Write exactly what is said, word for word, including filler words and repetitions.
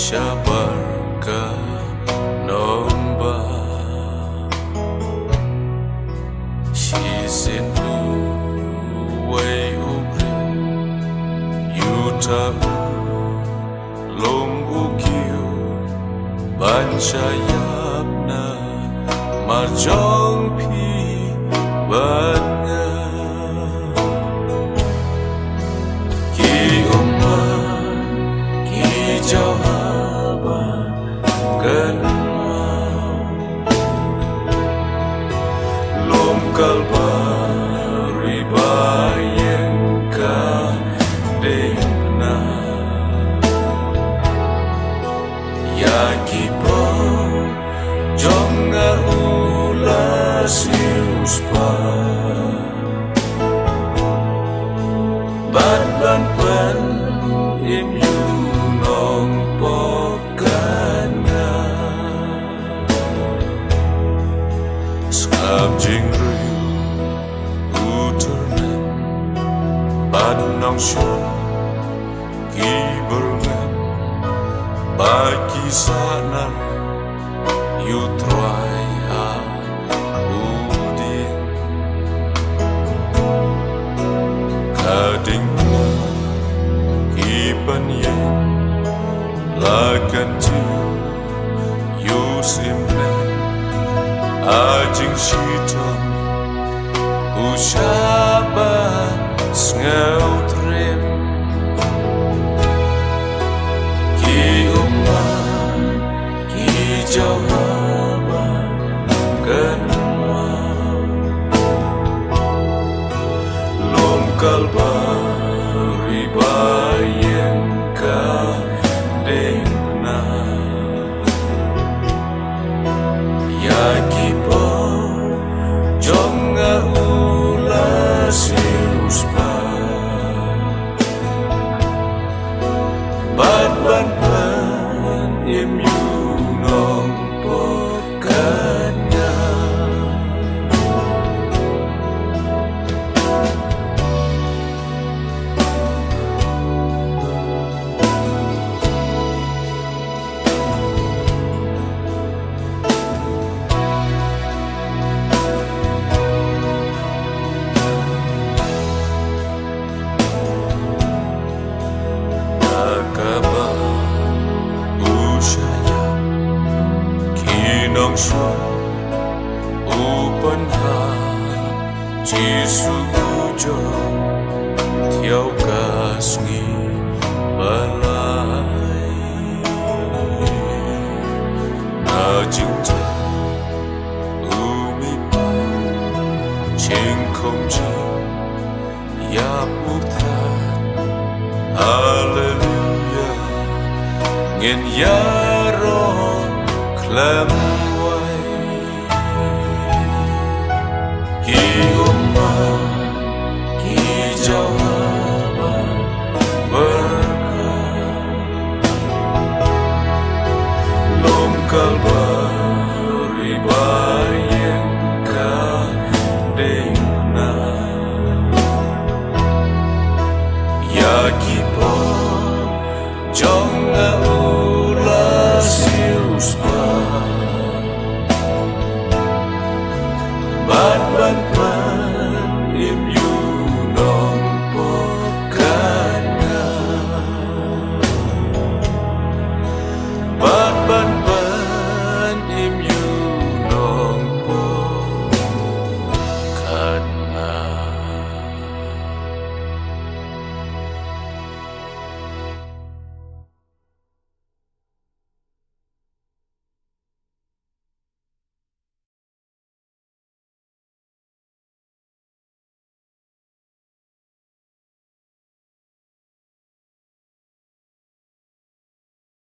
shabar ka nongbah. Shisien uwei u briew u ïuh ta u lum u kiew ban sha ïap na mar jong phi bad nga. Ki ummat ki jaw haba kynmaw lum Kalbari ba ïeng ka diengphna. Ïa ki paw jong nga u la siew spah bad ban pynim ïa u nongpop kane. Sngap jingrwai u tyrnem bad nongshun ki byrngem ba ki sahnarphna ïa u Trai ha u dieng. Ka diengphna ki pynïeng la kyntiew ïa u Syiem Blei ha jingshitom u shaba sngewtriem. Ki ummat ki jaw haba kynmaw lum Kalbari ba ïeng ka diengphna. Ïa ki paw jong nga u la siew spah bad ban pynim ïa u nongpop kane. Kaba u shah ïap ki nongshun u pynhap Jisu u jong thiaw ka sngi ba lai. Na jingtip u mih pat jingkhum jing ïap u thad. Haleluya, ngin ïaroh khlem wai. Ki